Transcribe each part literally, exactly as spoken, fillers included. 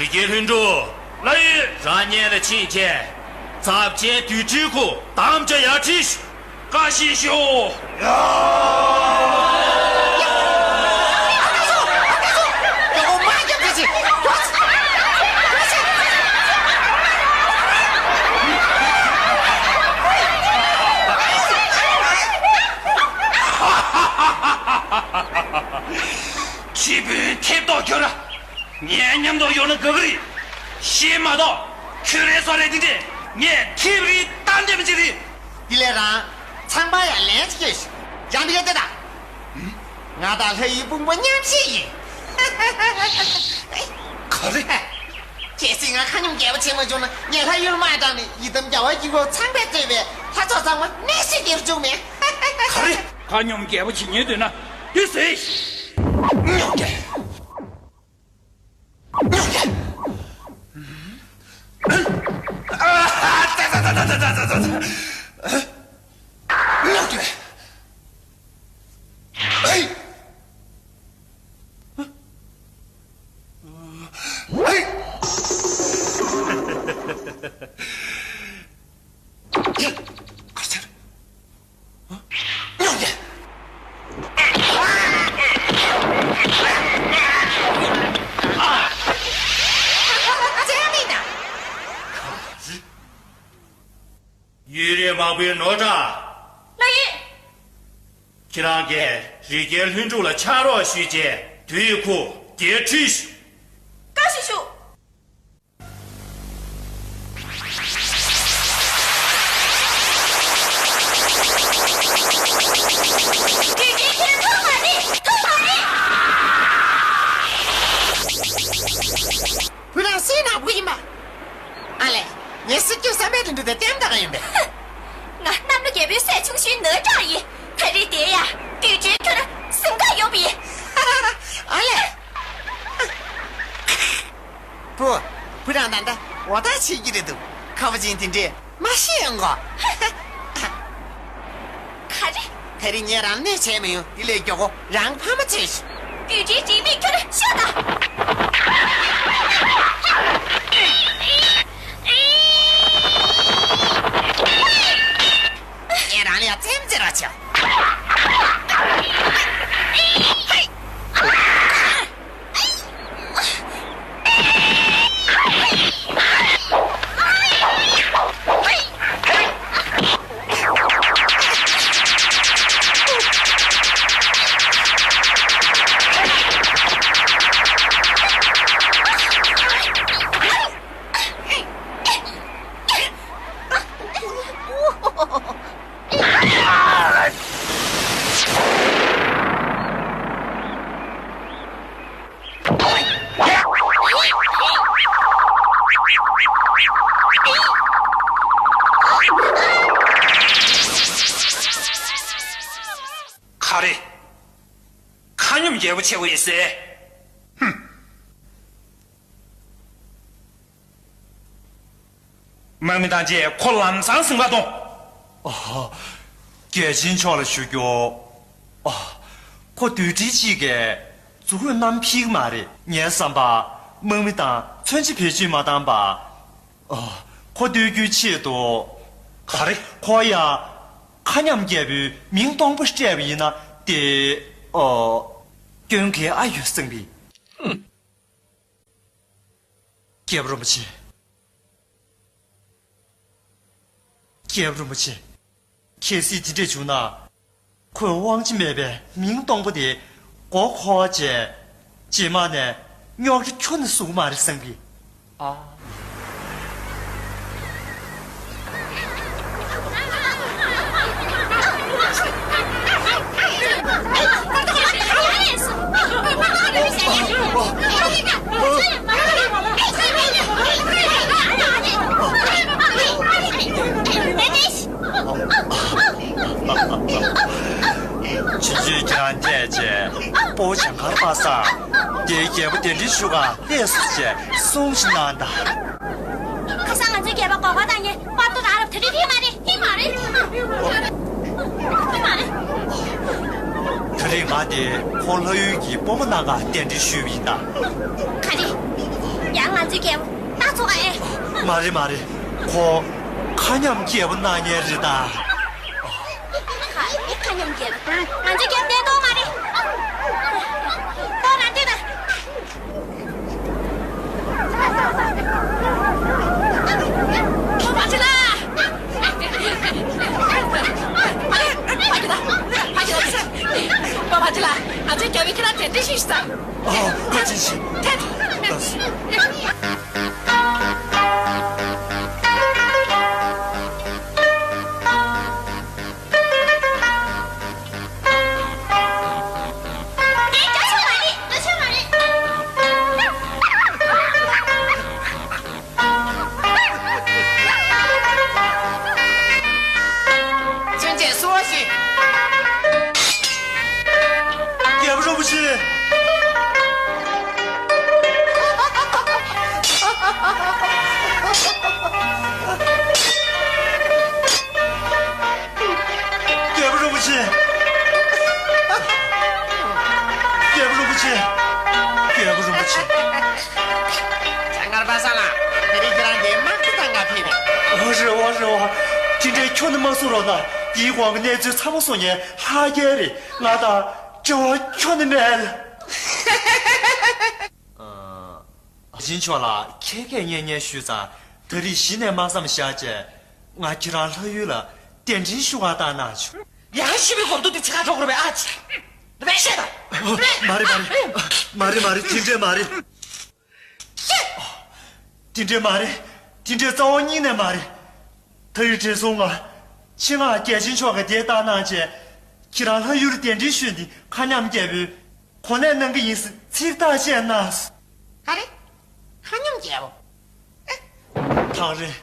རི་རྒྱལ་ལྷུན་གྲུབ། ལགས་ཡོད། རང་ཉིད་ལ་ཕྱིན་ཆད། ཚབས་ཆེན་དུས་ཁྲིའི་ཁུ་དམ་བཅའ་ཡར་ཁྲིད་ཞུ། བཀའ་བཞིན་ཞུ། ཁྱི་བུན་ཐེབས་ཏོག་ཁྱོད་ར། ངའི་མཉམ་དུ་ཡོང་ན་དགའ་གི་རེད། ཤེས་མ་གཏོགས་ཁྱོད་རའི་སོ་རའི་འདི་འདྲས་ངས་ཐེབས་རིགས་གཏན་འདེབས་ཅི་རེད། དེ་ལས་རང་ཚང་མ་ཡང་ལན་ཅིག་སྐྱོན་ཞིག་ཡང་འདི་ག་ལྟ་ད། ང་དང་ལྷ་ཡི་དཔུང་པ་མཉམ་བཞེས་ཡིན། ག་རེ། གལ་སྲིད་ང་ཁ་ཉུང་རྒྱལ་པོ་བྱེད་མ་བྱུང་ན་ངས་ལྷ་ཡུལ་དམག་དྲངས་ནས་ཡི་དམ་རྒྱལ་བ་ཡིད་འོང་ཚངས་པས་གཙོས་པའི་ལྷ་ཚོགས་ཚང་མ་གནས་སྲིད་འདིར་བཅུག་མེད། ག་རེ། ཁ་ཉུང་རྒྱལ་པོ་བྱེད་ཉེན་འདོད་ན་འདི་ཟེར། སྨྱོ་རྒྱལ། སྨྱོ་རྒྱལ། སྨྱོ་རྒྱལ། ཨེ། ཨེ། ག་རེ་བྱས། ཡུན་རིང་མང་པོའི་ནོར་འདྲ། ལགས་ཡིན། ཁྱེད་རང་གིས་རི་རྒྱལ་ལྷུན་གྲུབ་ལ་ཕྱག་རོགས་ཞུས་རྗེས་དུས་ཁུར་རྒྱལ་ཁྲིད་ཞུ། བཀའ་བཞིན་ཞུ། བུ་རང་སུའི་ནག་པོ་ཡིན་པ། ཨ་ལས། ངས་སྲིད་སྐྱོང་བསམ་པའི་དྲིན་དུ་དེ་ལྟད་མོ་ལྟ་ག་ཡིན་པས། ང་གནམ་ལོ་རྒྱལ་པོའི་སྲས་ཆུང་ཤོས་ནོར་གྲགས་ཡིན། ད་རེས་དེ་ཡ་དུས་ཆེན་ཁྱོད་ར་གཟིམ་ཁ་ཡོང་པ་ཡིན། ཨ་ལས། བུ། བུ་རང་ད་ལྟ་འོ་ཐག་ཆད་ཀྱི་རེད་འདུག་ཁ་བ་ཅན་དེ་འདྲས་མ་ཤེས་ཡོང་གོ། ག་རེ། ད་རེས་ངས་རང་གནོད་བྱས་མི་ཡོང་། དེ་ལས་མགྱོགས་པོ་རང་ཕ་མ་འཚོལ་ཤོག་དུས་ཆེན་རིང་མིན་ཁྱོད་ཤོག་དང་། ངས་རང་ལ་ཡ་རྩེད་མོ་རྩེ་རོགས་བྱོས། ག་རེ། ཁ་ཉུང་རྒྱལ་པོ་ཆེ་བོ་ཡིན་ཟེར། ཧུམ། དམག་མི་དང་བཅས་ཁོ་ལམ་སང་ཟིན་པ་གཏོང་། ཨ། རྒྱལ་ཆེན་མཆོག་ལ་ཞུ་རྒྱུ། ཨ། ཁོ་དུས་དྲིལ་གཅིག་གིས་མཛུབ་གུས་བསྣམས་ཕྱིན་མ་རེད། ངའི་བསམ་པར་དམག་མི་དང་མཚོན་ཆ་བེད་སྤྱོད་མ་བཏང་པར། ཨ། ཁོ་བསྟོད་རྒྱུའི་ཆེད་དུ། ག་རེ། ཁོ་ཡ། ཁ་ཉམས་རྒྱལ་པོའི་མིང་སྟོང་པ་སྤྲད་པ་ཡིན་ན་དེ། ཨ། སྐྱོན་ག་ཨ་ཡོད་བསམ་པས། ཧུམ། རྒྱལ་པོ་རིན་པོ་ཆེ། རྒྱལ་པོ་རིན་པོ་ཆེ། གལ་སྲིད་དེ་འདྲས་བྱུང་ན། ཁོས་དབང་ཆ་མེད་པའི་མིང་སྟོང་པ་དེ་མགོ་འཁོར་བྱས། རྗེས་མ་ནས་རྙོག་དྲ་ཁྱོན་ནས་བཟོ་གི་མ་རེད་བསམ་གི། ཨ། ཕྱི་ཚུལ་ཁྱེད་རང་ཐད་ཆེ། སྤོ་བོ་བྱང་མཁར་པ་སངས་དེའི་རྒྱལ་པོ་གདན་འདྲེན་ཞུ་ག་སླེབས་སོང་ཅེས་གསུང་ཞིག་གནང་དང་། ཁ་སང་ང་ཚོའི་རྒྱལ་པོ་སྒོ་ཁ་བཏང་ཉེ་པར་ཏོ་རང་རབ་དེ་རིང་ཕེབས་མ་རེད། ཕེབས་མ་རེད། ཕེབས་མ་རེད། དེ་རིང་ང་དེ་ཁོང་ལྷ་ཡུལ་གྱི་དཔོན་པོ་གནང་ག་གདན་འདྲེན་ཞུས་པ་ཡིན་ད། ག་རེ། ཡང་ང་ཚོའི་རྒྱལ་པོ་སྣ་ཚོགས་ཨེ། མ་རེད་མ་རེད། ཁོང་མཁའ་མཉམ་རྒྱལ་པོ་གནང་མཁན་རེད་ད། ག་རེ་མཁའ་མཉམ་རྒྱལ་པོ། ང་ཚོའི་རྒྱལ་པོ་བསྡད་ཏོག་མ་རེད། ཏོག་རང་བསྡད་ད། པོ་བ་ཇི་ལ། ཕ་གི་ད། ཕ་གི་ད། པོ་བ་ཇི་ལ། ང་ཚོའི་རྒྱལ་པོས་ཁྱེད་རང་གདན་འདྲེན་ཞུས་ཤིག་ད། ཨོ། ཕ་ཇི་ཞིག་ཐད། ཚུན་ཆད་གསོལ་བ་ཞུ། རྒྱལ་པོ་རིན་པོ་ཆེ། རྒྱལ་པོ་རིན་པོ་ཆེ། རྒྱལ་པོ་རིན་པོ་ཆེ། རྒྱལ་པོ་རིན་པོ་ཆེ། བྱང་མཁར་པ་སངས་ལགས། དེ་རིང་ཁྱེད་རང་གིས་དམག་སྒར་གཏང་ག་ཕེབས་པས། འོ་རེད་འོ་རེད་འོ། དེ་འདྲའི་ཁྱོན་ནས་མ་གསུང་རོགས་གནང་། དེའི་དབང་གི་གནས་ཚུལ་ཚང་མ་གསུང་མཁན་ལྷ་རྒྱལ་རེད། ང་དང་འབྲེལ་བ་ཁྱོན་ནས་མེད། ཨ། རྒྱལ་ཆེན་མཆོག་ལ་ཁྱེད་ཀྱིས་གཉེན་ཉེ་ཞུས་ཙང་། ད་རེས་གཞི་ནས་དམག་མཚམས་བཞག་བྱས། ང་ཁྱེད་རང་ལྷ་ཡུལ་ལ་གདན་འདྲེན་ཞུ་བར་བཏང་གནང་བྱུང་། ཡང་ཤི་བའི་གོམ་བགྲོད་དེ་ཚེ་ཁ་འགྲོ་དགོས་རེད་པས། ཨ་ཅེ། རེད་པས་ཤེས་དང་། མ་རེད་མ་རེད། མ་རེད་མ་རེད། དེ་འདྲས་མ་རེད། དེ་འདྲས་མ་རེད། དེ་འདྲས་རྩ་བ་ཉིད་ནས་མ་རེད། ད་རེས་བགྲེས་སོང་ང་། ཆེད་མངགས་རྒྱལ་ཆེན་མཆོག་གིས་འདིར་བཏང་གནང་བྱས། ཁྱེད་རང་ལྷ་ཡུལ་གདན་འདྲེན་ཞུས་ཏེ་མཁའ་མཉམ་རྒྱལ་པོའི་གོ་གནས་གནང་གི་ཡིན་ཟེར་ཚིག་ཐག་བཅད་གནང་། ག་རེ། མཁའ་མཉམ་རྒྱལ་པོ། ཐག་རིང་།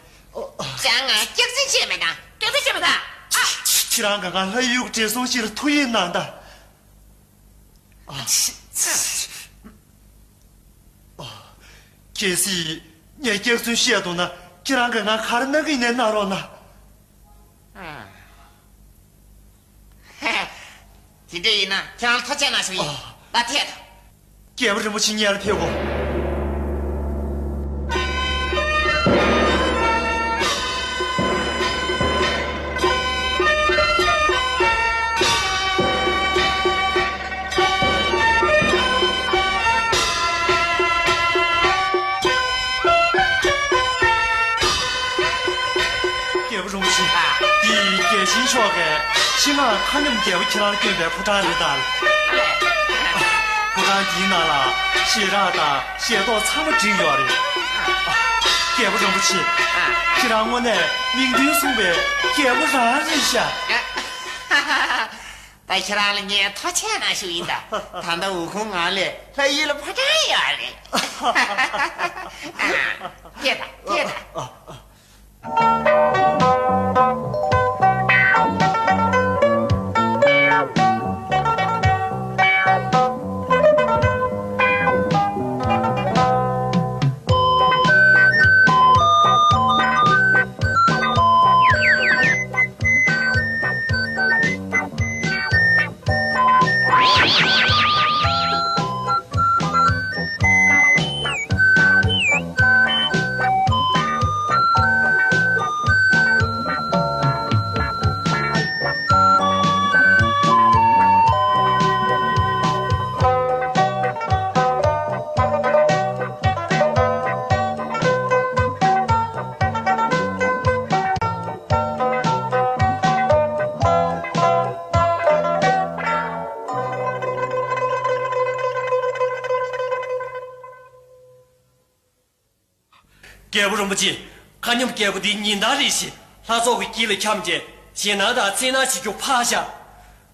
ཅང་ང་སྐྱག་རྫུན་བཤད་མེད་ད། སྐྱག་རྫུན་བཤད་མེད་ད། ཨ། ཁྱེད་རང་ག་ང་ལྷ་ཡུལ་གྱི་བགྲེས་སོང་ཞིག་ལ་ཐུགས་ཡིད་གནང་དང་། ཨ། ཨ། གལ་སྲིད་ངས་སྐྱག་རྫུན་བཤད་འདུག་ན། ཁྱེད་རང་གིས་ང་ག་རེ་གནང་གི་ཡིན་ནའི་གནང་རོགས་གནང་། ཨ། དེ་འདྲ་ཡིན་ན་ཁྱེད་རང་ལ་ཐུགས་རྗེ་གནང་ཞུ་ཡིན། ཨ། ད་ཐད་དང་། རྒྱལ་པོ་རིན་པོ་ཆེ་སྔོན་ལ་ཕེབས་གོ། རྒྱལ་པོ་རིན་པོ་ཆེ། ཨ། འདི་རྒྱལ་ཆེན་མཆོག་གིས་ཆེད་མངགས་མཁའ་མཉམ་རྒྱལ་པོ་ཁྱེད་རང་ལ་བསྐྱོན་པའི་ཕོ་བྲང་རེད་ད། ཕོ་བྲང་འདིའི་ནང་ལ་ཞལ་རས་དང་ཞལ་ཏོག་ཚང་མ་བསྒྲིགས་ཡོད་རེད། རྒྱལ་པོ་རིན་པོ་ཆེ། ཨ། ཁྱེད་རང་དངོས་གནས་མིང་དོན་མཚུངས་པའི་རྒྱལ་པོ་རང་རེད་ཤག་ད་ཁྱེད་རང་ལ་ངས་ཐུགས་རྗེ་གནང་ཞུ་ཡིན་ད། ད་ལྟ་འུ་ཁུང་ངང་ལས་ལྷ་ཡུལ་ལ་ཕོ་བྲང་ཡོད་རེད། ཨ། ཡོད་ད་ཡོད་ད། རྒྱལ་པོ་རིན་པོ་ཆེ། མཁའ་མཉམ་རྒྱལ་པོ་འདི་ཉིན་ལྟར་རེ་བཞིན་ལྷ་ཚོགས་ཀྱི་དཀྱིལ་ལ་འཁྱམས་བྱས་ཞེད་སྣང་དང་འཚེར་སྣང་བྱེད་རྒྱུ་ཕར་བཞག་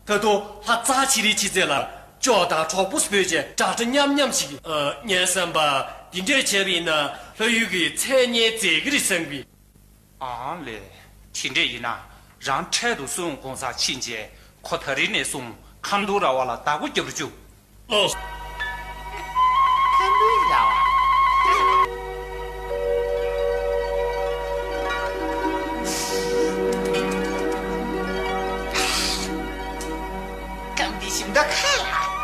ད་དུང་ལྷ་རྩ་ཆེ་རིགས་ཆེ་ཚད་ལ་སྐྱོ་དང་གྲོགས་པོ་སྤོས་བྱས་དྲག་སྐྲ་མཉམ་མཉམ་ཞིག་ཨ། ངས་བསམ་པ་འདི་འདྲས་བྱས་པ་ཡིན་ན་ལྷ་ཡུལ་གྱི་མཚན་སྙན་འཛད་ཀྱི་རེད་བསམ་གི། ཨང་ལས། དེ་འདྲས་ཡིན་ན་རང་འཕྲལ་དུ་སྲུང་གོང་ས་ཕྱིན་བྱས་ཁོ་ད་རིང་ནས་བཟུང་ཁམ་སྡོང་ར་བ་ལ་བདག་པོ་རྒྱབ་རུ་བཅུག་ལོ། ཁམ་སྡོང་ར་བ། ཁམ་འདི་ཞིམ་མདོག་ཁ་ལ།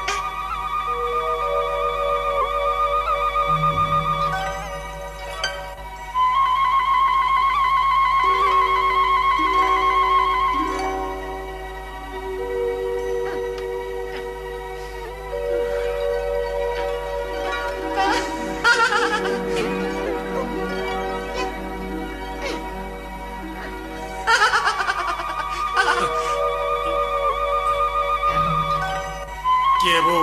རྒྱལ་པོ།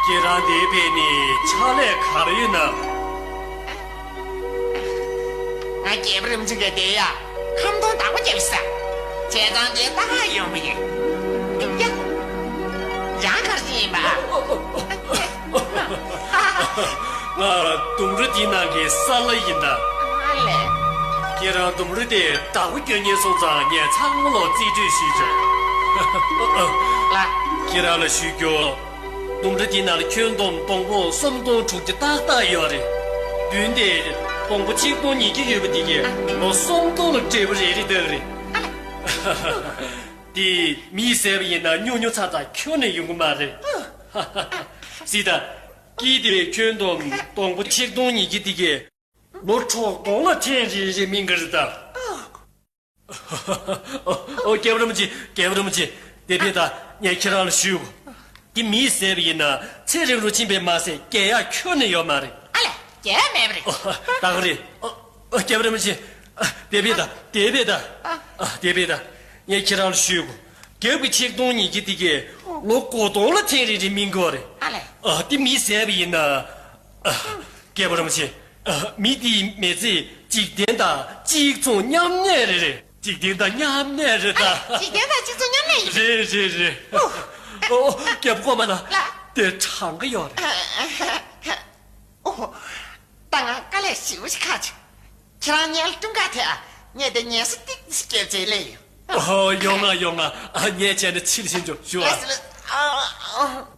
ཁྱེད་རང་འདིར་ཕེབས་ནས་ཕྱག་ལས་ག་རེ་ཡོད་ན། ང་རྒྱལ་པོ་རིན་པོ་ཆེ་ག་བསྡད་ཡ། ཁམ་སྡོང་བདག་པོ་རྒྱབ་ས། བྱས་ཙང་འདིར་ལྟ་ག་ཡོང་བ་ཡིན། ཡ། ཡང་ག་རེ་ཡིན་པ། ང་ལྡུམ་ར་འདིའི་ནང་གི་ས་ལྷ་ཡིན་ད། ཨ་ལས། ཁྱེད་རང་ལྡུམ་ར་དེ་བདག་པོ་རྒྱག་མཁན་སོང་ཙང་ངས་ཚང་མ་ལ་རྩིས་སྤྲོད་ཞུས་བྱུང་། ལགས། ཁྱེད་རང་ལ་ཞུ་རྒྱུ། ལྡུམ་ར་འདིའི་ནང་ལ་ཁྱོན་བསྡོམས་སྡོང་པོ་སུམ་སྟོང་དྲུག་བརྒྱ་ཏག་ཏག་ཡོད་རེད། བདུན་དེ་སྡོང་པོ་ཆིག་སྟོང་ཉིས་བརྒྱ་ཡོད་པ་དེ་གས་ལོ་སུམ་སྟོང་ལ་སྤྲད་པ་རེ་རེ་བཏང་རེད། དེ་མིས་ཟས་པ་ཡིན་ན་ཉུང་ཉུང་ཚ་ཚ་ཁྱོན་ནས་ཡོང་གི་མ་རེད། སྲིད་ད། སྐྱིད་དེ་ཁྱོན་བསྡོམས་སྡོང་པོ་ཆིག་སྟོང་ཉིས་བརྒྱ་དེ་གས་ལོ་དྲུག་སྟོང་ལ་ཐེངས་རེ་རེ་སྨིན་གི་རེད་ད། ཨོ། རྒྱལ་པོ་རིན་པོ་ཆེ། རྒྱལ་པོ་རིན་པོ་ཆེ། དེ་བས་ད་ངས་ཁྱེད་རང་ལ་ཞུ། དེ་མིས་ཟས་པ་ཡིན་ན་ཚེ་རིང་རུ་ཕྱིན་པས་མ་ཟད་རྒྱལ་ཡག་ཁྱོན་ནས་ཡོད་མ་རེད། ཨ་ལས། རྒྱལ་ཡག་མེད་པ་རེད། ཨོ། ད་ག་རེད། ཨོ། ཨོ། རྒྱལ་པོ་རིན་པོ་ཆེ། དེ་བས་ད། དེ་བས་ད། ཨ། དེ་བས་ད། ངས་ཁྱེད་རང་ལ་ཞུ། རྒྱབ་ཀྱི་ཆིག་སྟོང་ཉིས་བརྒྱ་དེ་གས་ལོ་དགུ་སྟོང་ལ་ཐེངས་རེ་རེ་སྨིན་གྱི་ཡོད་རེད། ཨ་ལས། ཨ། དེ་མིས་ཟས་པ་ཡིན་ན། ཨ། རྒྱལ་པོ་རིན་པོ་ཆེ། ཨ། མི་དེའི་མི་ཚེ་འཇིག་རྟེན་དང་གཅིག་མཚུངས་མཉམ་གནས་རེད་རེད། འཇིག་རྟེན་དང་མཉམ་གནས་རེད་ད། ཨ་ལས། འཇིག་རྟེན་དང་གཅིག་མཚུངས་མཉམ་གནས་ཡིན། རེད་རེད་རེད། ཨོ། ཨོ། རྒྱལ་པོ་ཀོ་མ་ན། ལགས། དེ་གྲངས་ཀ་ཡོད་རེད། ཨོ། ད་ང་དཀའ་ལས་ཞེ་པོ་ཞིག་ཁག་བྱུང་། ཁྱེད་རང་ངའི་སྲུང་སྐར་ཐེབས་ཨ། ངས་དེ་ངལ་གསོ་ཏོག་ཙམ་བརྒྱབ་བྱས་སླེབས་ཡོང་། ཨོ། ཡོང་ང་ཡོང་ང་། ཨ། ངས་བྱས་ན་ཕྱིར་ཕྱིན་ཆོག་ཞུ་ཨ། ལགས་སོ། ལགས་སོ། ཨ། ཨ།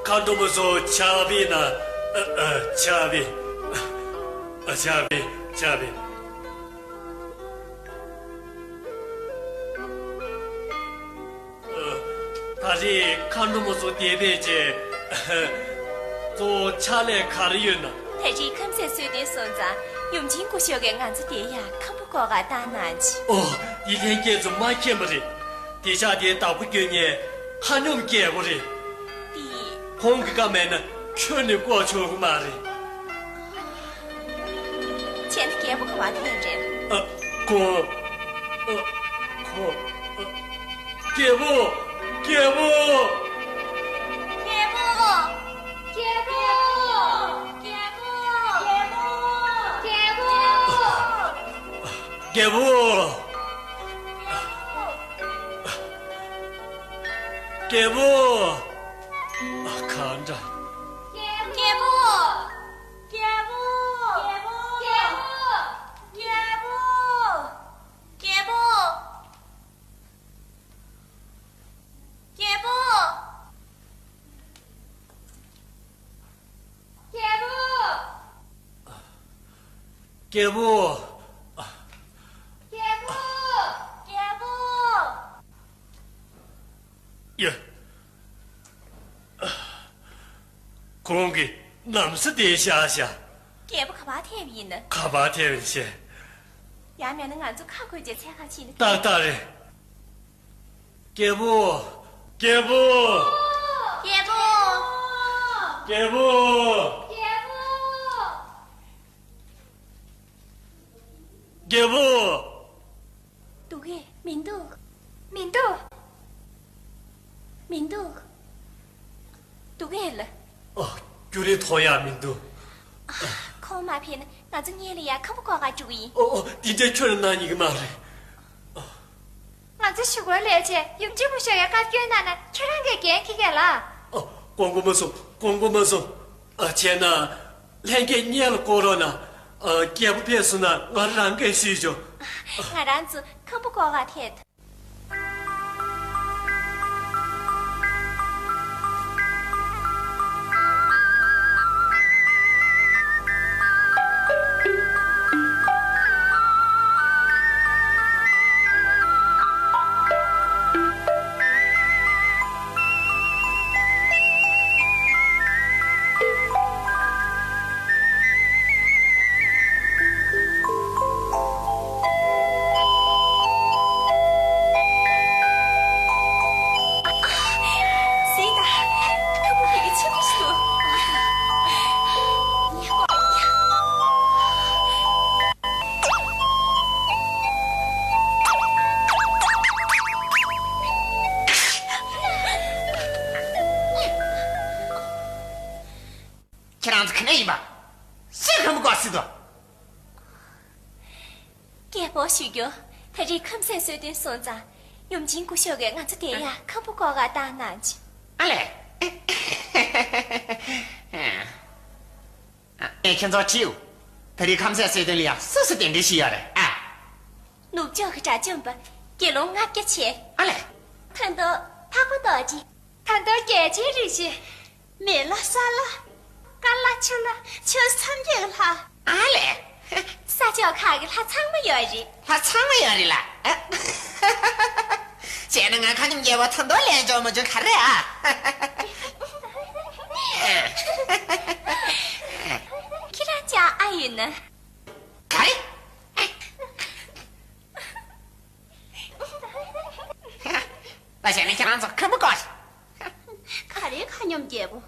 མཁའ་འགྲོ་མ་ཚོ་ཆར་པའི་ནང་། ཨ་ཨ་ཆར་པའི། ཨ་ཆར་པའི་ཆར་པའི། ཨ། ད་རེས་མཁའ་འགྲོ་མ་ཚོ་འདས་པས་བྱས། གཙོ་བོ་ཕྱག་ལས་ག་རེ་ཡོད་ན། ད་རེས་ཁམས་ཚན་གསོལ་སྟོན་སོང་ཙང་ཡུམ་ཆེན་སྐུ་ཞབས་ཀྱིས་ང་ཚོ་དེ་ཡར་ཁམ་བུ་སྒོ་ཁར་བཏང་གནང་བྱུང་། ཨོ། འདི་ལྷན་རྒྱས་ཚོ་མ་མཁྱེན་པ་རེད། དེ་ཤག་དེའི་བདག་པོ་སྐྱོན་མཁན་ཁ་སྙོམས་རྒྱལ་པོ་རེད། དེ། ཁོང་གི་བཀའ་མེད་ན་ཁྱོན་ནས་བསྐོར་ཆོག་གི་མ་རེད། བྱས་ན་རྒྱལ་པོ་ག་པར་ཐད་རེད། ཨ། ཁོང་། ཨ། ཁོང་། ཨ། རྒྱལ་པོ། རྒྱལ་པོ། རྒྱལ་པོ། རྒྱལ་པོ། རྒྱལ་པོ། རྒྱལ་པོ། རྒྱལ་པོ། ཨ། གང་འདྲ། རྒྱལ་པོ། རྒྱལ་པོ། རྒྱལ་པོ། རྒྱལ་པོ། རྒྱལ་པོ། རྒྱལ་པོ། རྒྱལ་པོ། རྒྱལ་པོ། རྒྱལ་པོ། ཡ། ཁོང་གིས་ན་བཟའ་དེ་བཞག་བཞག་རྒྱལ་པོ་ག་པར་ཐད་པ་ཡིན་ན། ག་པར་ཐད་པ་ཡིན་ཤེས། ཡང་མེད་ན་ང་ཚོ་ཁ་བགོས་བྱས་འཚོལ་ག་ཕྱིན་ན། ཏག་ཏག་རེད། རྒྱལ་པོ། རྒྱལ་པོ། རྒྱལ་པོ། རྒྱལ་པོ། རྒྱལ་པོ། འདུག་གས། མི་འདུག་མི་འདུག་མི་འདུག་འདུག་གས་ལ། ཨ། རྒྱུ་རེ་ཐོག་ཡག་མི་འདུག་ཁོང་མ་ཕེབས་ན་ང་ཚོ་སྔོན་ལ་ཡར་ཁམ་བུ་སྒོ་ཁར་འགྲོ་གི་ཡིན། ཨོ་ཨོ། དེ་འདྲའི་ཁྱོན་ནས་གནང་ཉན་གི་མ་རེད། ང་ཚོ་གཞུག་གུར་ལས་བྱེད་ཡུམ་ཆེན་སྐུ་ཞབས་ཀྱིས་བཀའ་བཀྱོན་གནང་ན་ཁྱེད་རང་གིས་འགན་འཁྱེར་གས་ལ། ཨ། དགོངས་པ་མ་ཚོམས། དགོངས་པ་མ་ཚོམས། ཨ། བྱས་ན། ལྷན་རྒྱས་སྔོན་ལ་བསྐོར་རོགས་གནང་། ཨ། རྒྱལ་པོ་ཕེབས་སོང་ན་ང་རང་གིས་ཞུས་ཆོག་ང་རང་ཚོ་ཁམ་བུ་སྒོ་ཁར་ཐད། ཁྱེད་རང་ཚོ་ག་ནས་ཡིན་པ། སུས་ཁམ་བུ་སྒོ་ཟེར་དོ། རྒྱལ་པོ་ཞུ་རྒྱུ། ད་རེས་ཁམས་ཚན་གསོལ་སྟོན་སོང་ཙང་ཡུམ་ཆེན་སྐུ་ཞབས་ཀྱིས་ང་ཚོ་དེ་ཡར་ཁམ་བུ་སྒོ་ཁར་བཏང་གནང་བྱུང་། ཨ་ལས། ཨེ། ཁྱེད་ཚོ་ཅིའུ། ད་རེས་ཁམས་ཚན་གསོལ་སྟོན་ལ་ཡ་སུ་སུ་གདན་འདྲེན་ཞུས་ཡོད་རེད་ཨ། ནུབ་ཕྱོགས་ཀྱི་དགྲ་བཅོམ་པ་དགེ་སློང་ལྔ་བརྒྱ་བྱས། ཨ་ལས། ད་དུང་འཕགས་པ་རྡོ་རྗེ། ད་དུང་རྒྱལ་ཆེན་རིན་ཆེན། མེ་ལྷ་ས་ལྷ། ཀ་ལ་ཆུ་ལྷ། ཆོས་སངས་རྒྱས་ལྷ། ཨ་ལས། ས་ཕྱོགས་ཁག་གི་ལྷ་ཚང་མ་ཡོད་རེད། ལྷ་ཚང་མ་ཡོད་རེད་ལ། བྱས་ན་ང་ཁ་ཉིམ་རྒྱལ་བ་ད་དུང་ལན་འཇོག་མ་བྱུང་ག་རེད་ཨ། ཁྱེད་རང་ཅག་ཨ་ཡོད་ན། ག་རེ། ད་བྱས་ན་ཁྱེད་རང་ཚོ་ཁམ་བུ་སྒོ། ག་རེ་ཁ་ཉོམ་རྒྱལ་པོ།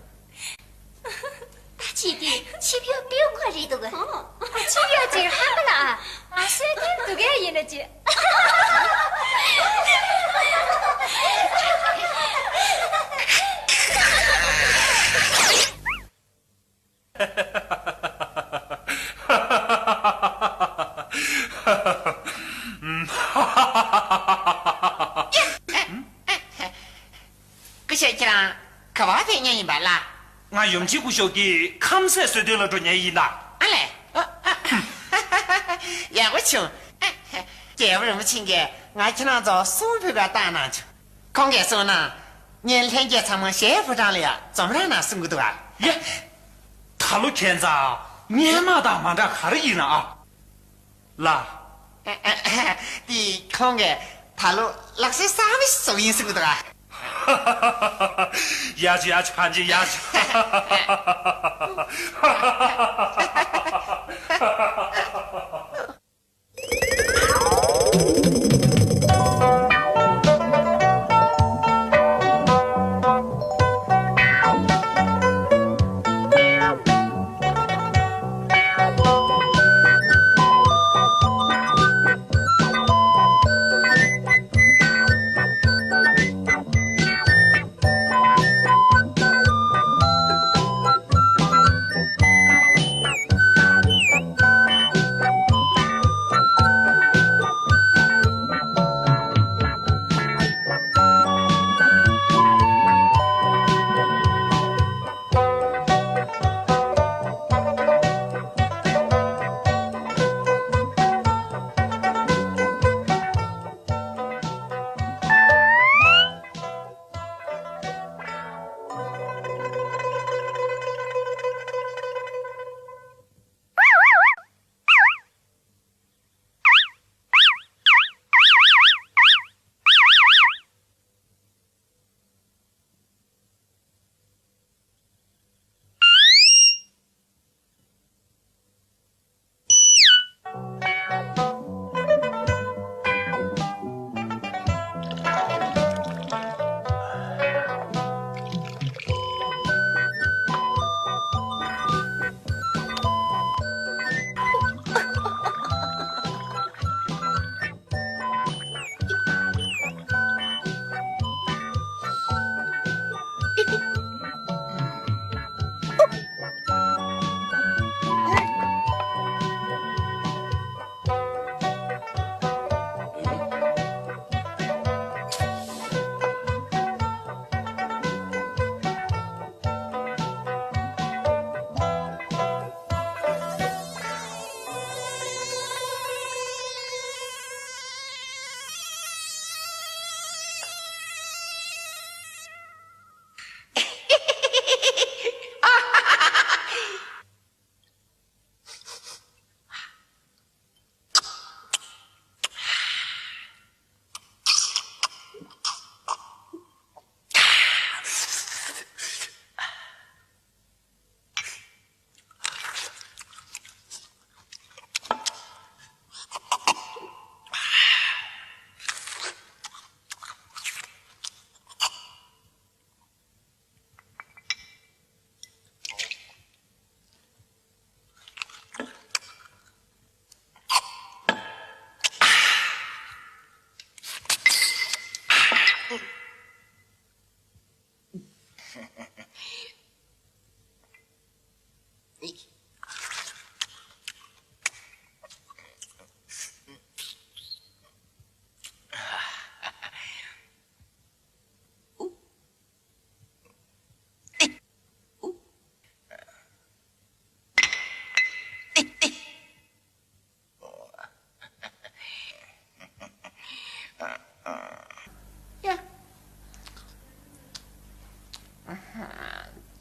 ད་ཅི་དེ་ཆིབས་གཡོག་པེའུ་ཁོ་རེད་འདུག་ག་ཨོ། ཆིབས་གཡོག་ཅིག་ཧ་གོ་ལ་ཨ། ཨ་སོས་ཏན་འདུག་གས་ཡིན་ན་ཅི། སྐུ་ཞབས་ཁྱེད་རང་ག་པར་ཕེབས་མཁན་ཡིན་པ་ལགས། ང་ཡུམ་ཆེན་སྐུ་ཞབས་ཀྱི་ཁམས་ཚན་གསོལ་སྟོན་ལ་འགྲོ་མཁན་ཡིན་ད། ཨ་ལས། ཡག་པོ་བྱུང་། རྒྱལ་པོ་རིན་པོ་ཆེ་གིས་ང་ཁྱེད་རང་ཚོ་གསུམ་ཕེབས་པར་བཏང་གནང་བྱུང་། ཁོང་གིས་གསུངས་ན། ངས་ལྷན་རྒྱས་ཚང་མ་གཞས་ཕོ་བྲང་ལ་ཡ་འཛོམས་རོགས་གནང་གསུང་གི་འདུག་ཨ། ཡ། ད་ལོ་ཁྱེད་ཚང་སྔོན་མ་དང་མ་འདྲ་ག་རེ་ཡིན་ན་ཨ། ལ། དེ་ཁོང་གིས་ད་ལོ་ལག་རྩལ་གསར་པ་ཞིག་བཟོ་ཡིན་གསུང་གི་འདུག་ཨ། ཡ་ཅི་ཡ་ཅི་ཕན་ཅི་ཡ་ཅི། ཡ།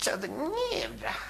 ཆུ་དང་གཉིས་ར། ཨ།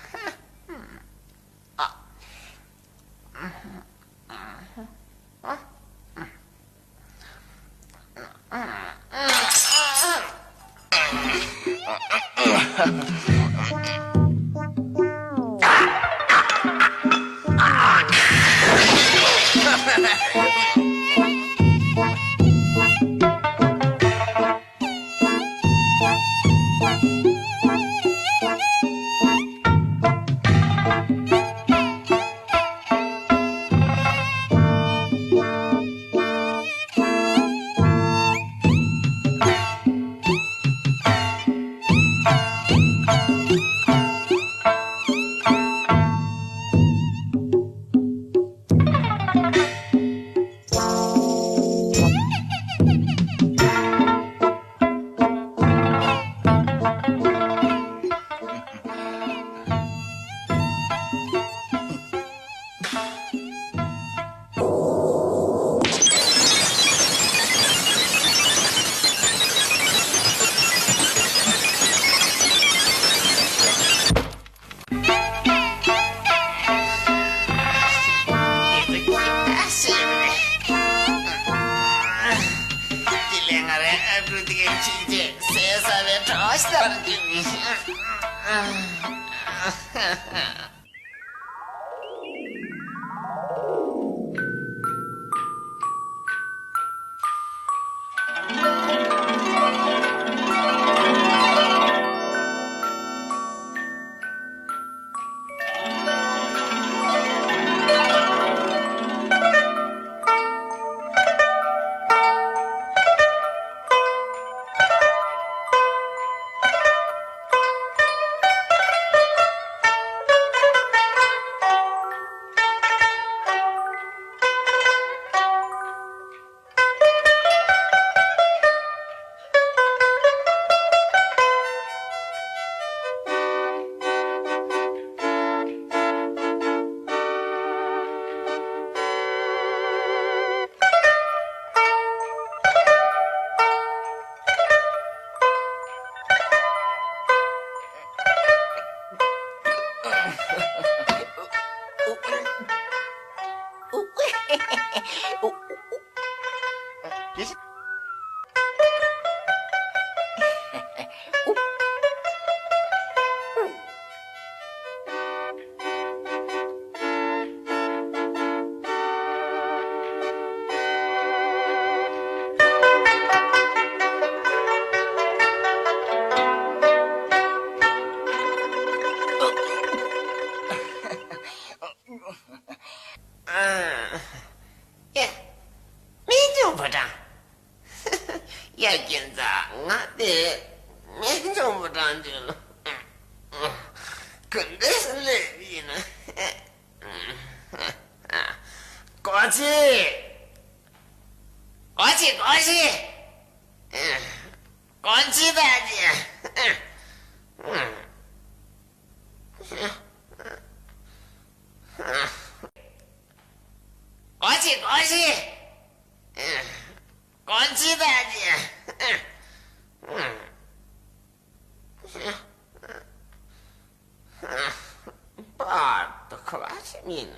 ང་རའི་ཨ་ཕྲུག་དེ་གའི་ཁྱི་རྗེས་ཟས་ཟ་བའི་གྲོགས་ཤིག་ལྟར་གྱུར། ཨ། ཡ། སྨན་ལྗོངས་ཕོ་བྲང་། ཡ། ཁྱེད་ཚོ། ང་དེ་སྨན་ལྗོངས་ཕོ་བྲང་ཅིག་ལ་ག་འདྲ་སེ་སླེབས་ཡིན་ན། ཀོ་ཅི། ཀོ་ཅི། ཀོ་ཅི། ཀོ་ཅི་ད་ཅི། ཀོ་ཅི། ཀོ་ཅི། ཀོ་ཅི་ད་ཅི། པར་དུ་ཁ་བ་ཞིག་མིན།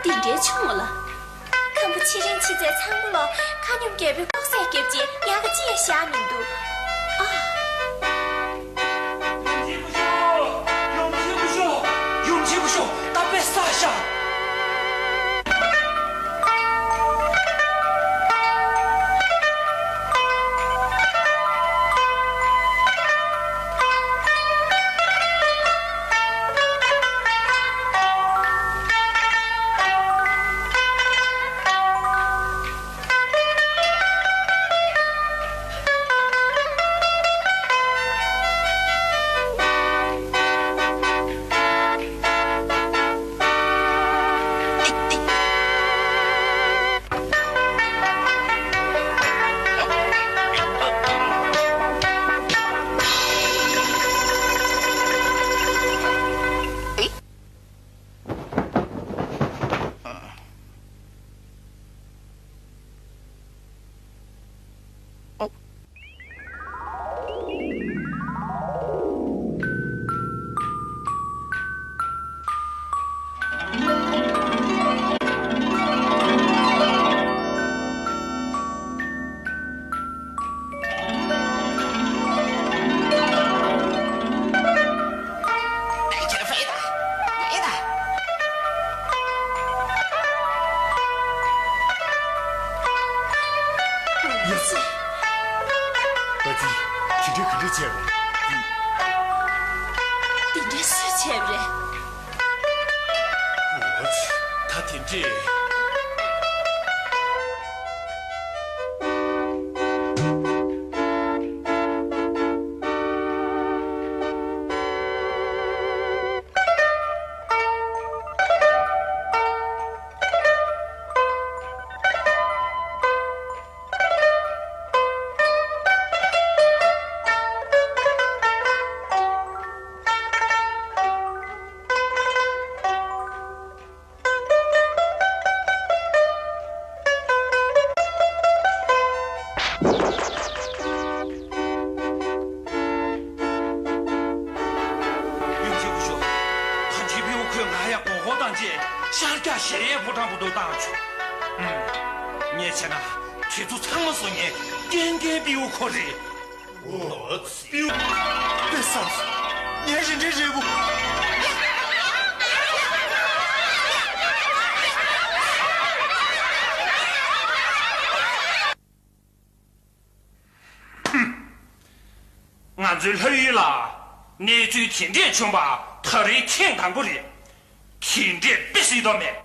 འདི་འདྲའི་ཆུང་ངུ་ལ། ཁམ་བུ་ཆེ་རིང་ཆེ་ཚད་ཚང་མ་ལོ། ཁ་སྙོམས་རྒྱལ་པོའི་ལྐོག་ཟས་བརྒྱབ་རྗེས་ཡག་ག་ཅི་ཡང་བཞག་མི་འདུག་ཨ། ཡོང་ཆེ་བུ་ཤོ། ཡོང་ཆེ་བུ་ཤོ། ཡོང་ཆེ་བུ་ཤོ། ད་དཔེ་ས་ཤ། ཡ་སི། པ་ཏི། དེ་འདྲ་ག་འདྲ་བྱས་པ་རེད། དེ་འདྲ་སུས་བྱས་པ་རེད། འོ་ཙི། ད་དེ་འདྲས། ཁོས་ང་ཡ་མགོ་སྐོར་བཏང་རྗེས་ཤར་རྒྱག་གཞལ་ཡས་ཕོ་བྲང་བར་དུ་བཏང་བྱུང་། ཧུམ། ངས་བྱས་ན་དེ་ཚོ་ཚང་མ་བཟོ་མཁན་ཀན་ཀན་པིའུ་ཁོ་རེད། འོ་ཙི། པིའུ། དཔེ་བཟང་སོང་། ངའི་རིན་བྲལ་རིལ་བུ། ང་ཚོའི་ལྷ་ཡུལ་ལ་གནས་ཚུལ་དེ་འདྲས་བྱུང་བ་ད་རེས་ཐེངས་དང་པོ་རེད། དེ་འདྲས་དཔེ་སྲིད་དོ་མེད།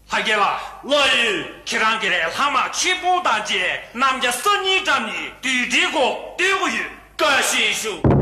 ལྷ་རྒྱལ་ལགས། ལྷ་ཡུལ། ཁྱེད་རང་གིས་ལྷ་དམག་ཆེན་པོ་དང་བཅས་གནམ་བརྒྱ་སོ་གཉིས་བཀྲམ་ནས་རྡུལ་ཕྲན་སྐོར་སྟོན་དགོས་ཡོད། བཀའ་བཞིན་ཞུ།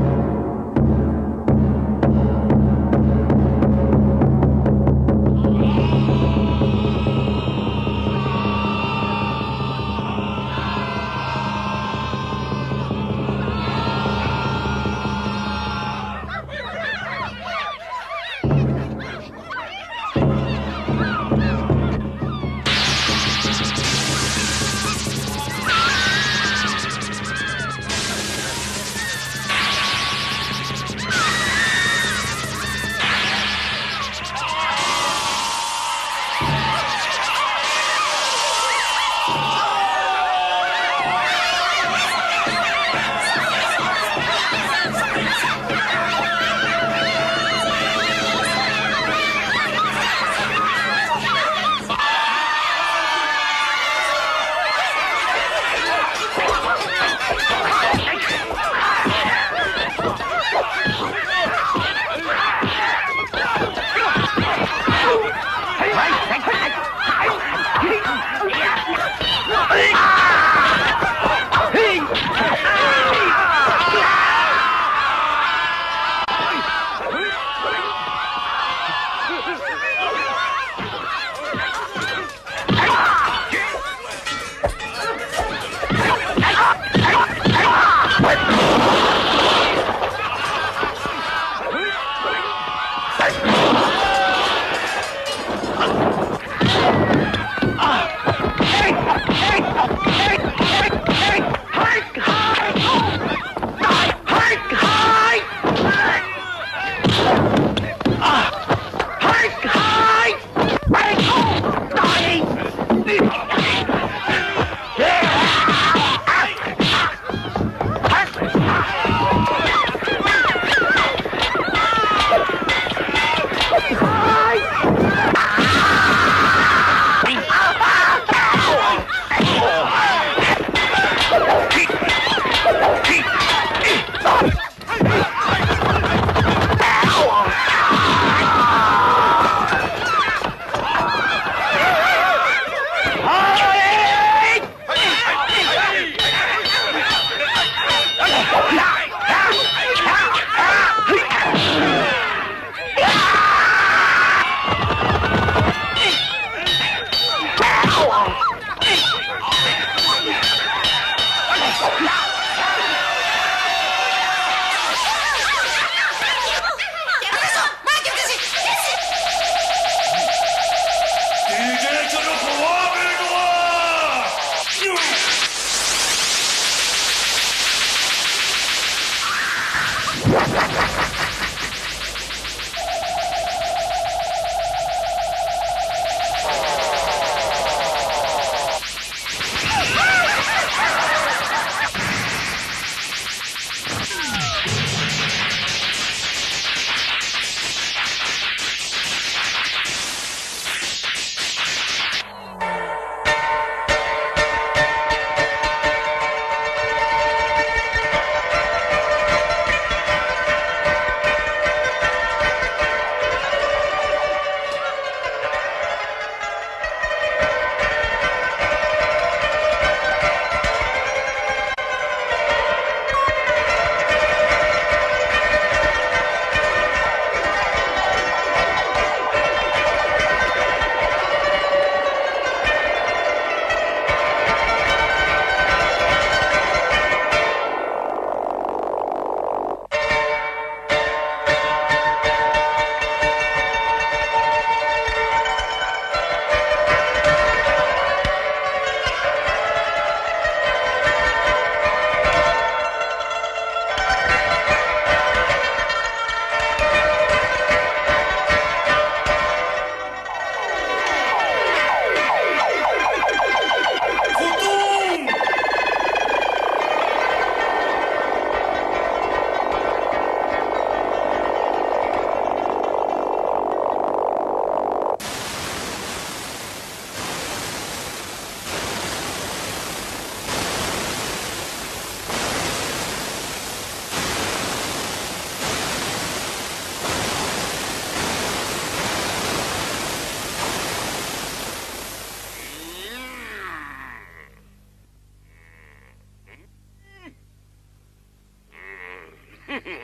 ཕྱག་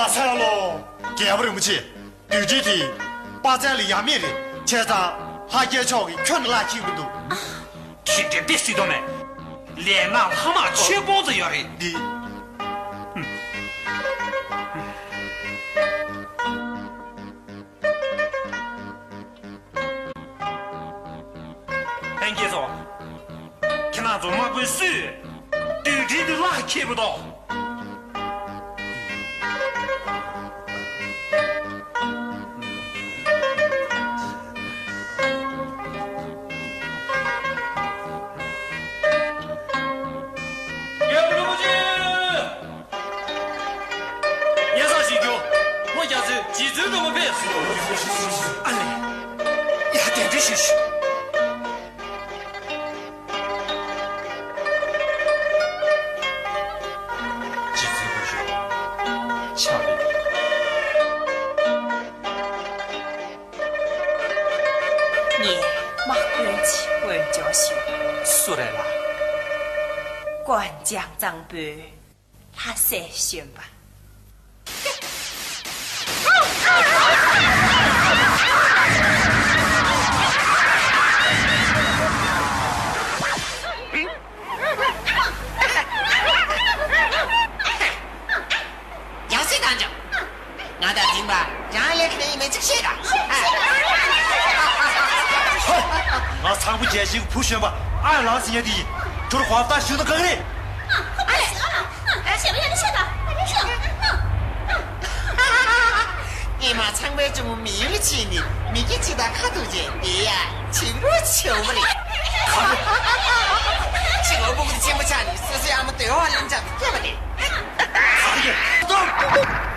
འཚལ་ལོ། རྒྱལ་པོ་རིན་པོ་ཆེ། བདུད་འདྲེ་དེ་དཔའ་རྩལ་ལ་ཡ་མེད་རེད། བྱས་ཙང་ལྷ་རྒྱལ་མཆོག་གིས་ཁྱོན་ནས་བརླག་ཤེས་ཀྱི་མི་འདུག་ཁྱེད་འདྲེ་དེ་སྲིད་དོ་མེད། ལས་ནག་ལྷ་དམག་ཆོས་སྤོང་ཚོ་ཡོད་རེད། འདི། ལྷན་རྒྱས་ཚོ། ཁྱེད་རང་ཚོ་དམག་དཔོན་སུས་བདུད་འདྲེ་འདི་བརླག་ཁྱེར་བུ་དོ། རྒྱལ་པོ་རིན་པོ་ཆེ། ཉེ་སར་ཞིག་རྒྱུགས། ལྷོ་རྒྱ་མཚོའི་རྗེ་བཙུན་སྒྲུབ་པ་ཕེབས། ཨ་ལེ། ཡ་དེ་འདྲ་ཞུ་ཞུ། རྗེ་བཙུན་སྐུ་ཞབས། ཕྱག་རེད། ངས་དམག་དཔོན་ཅིག་འོས་སྦྱོར་ཞུ། སུ་རེད་ལགས། ཀོན་ཅང་གཙང་པོའི་ལྷ་སྲས་གཞོན་པ། ཡང་སྲིད་དང་འཇོག་ང་དང་འཛིང་བ་རང་ལས་ཁ་ཡིན་མེད་ཅིག་ཤེས་དང་། ང་ཚང་པོ་རྒྱལ་ཞིག་བུ་གཞོན་པ་ཨ་ལགས་ཟིན་ཡ་དེ་ཡིན། ཁྱོད་ཧོབ་ཏ་ཞུ་ན་གང་རེད། ཨ་ལས། ཨ་ལས། ཞེ་བ་ཡ་ནི་ཤེས་དང་། ངས་མ་ཚང་པའི་ཅུང་མི་ཡུལ་ཕྱིན་ནི་མི་སྐྱེ་ཅི་དང་ཁ་ཐུག་ཅན་དེ་ཡ་ཆེན་པོ་ཆེ་བ་རེད། ཁ་རེད། ཤི་ལོ་སྤུ་གུ་ཆེན་པོ་ཆགས་ནི་སོ་སོའི་ཨ་མ་དོལ་བ་ལེན་ཆགས་སྐྱེ་བ་རེད། ཁ་རེད།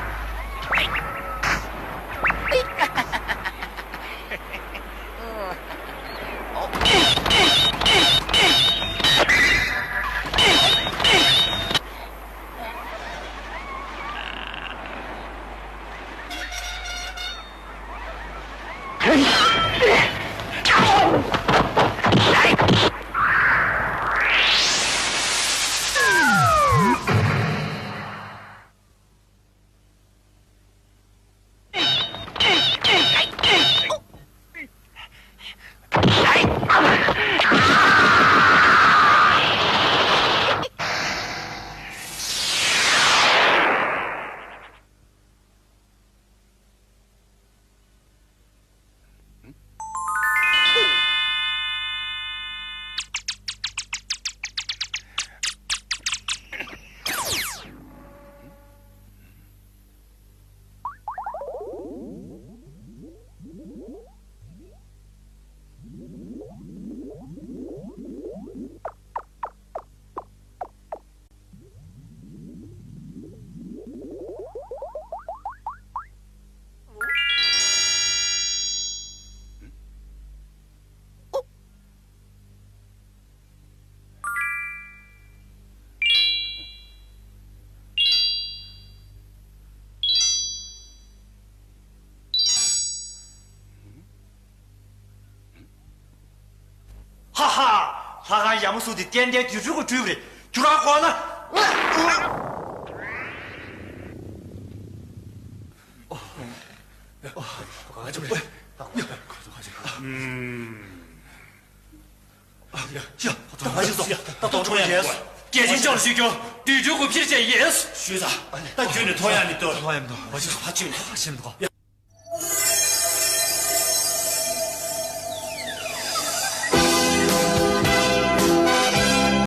ཧ་ཧ། ལྷ་ཁང་ཡ་མ་སུ་དེ་ཏན་ཏན་དུས་ཚོད་ཀྱི་འཁྲུལ་བ་རེད། ཁྱོད་རང་གོ་ན། ཨུམ། ཡ། ད་ཐོག་མ་ཞིག་སོང་། ད་ཐོག་མ་ཞིག་སོང་། རྒྱལ་ཆེན་ལྕམ་ལ་ཞུས་ཀྱང་དུས་ཚོད་ཀྱི་ཕྱིར་བྱས་ཡིན། ཞུས་ཙང་ད་ཁྱོད་ནི་ཐོག་ཡང་མི་ཐོག་ཐོག་ཡང་མི་ཐོག་ཕ་ཆོས་ནི་ཕ་ཆོས་ནི།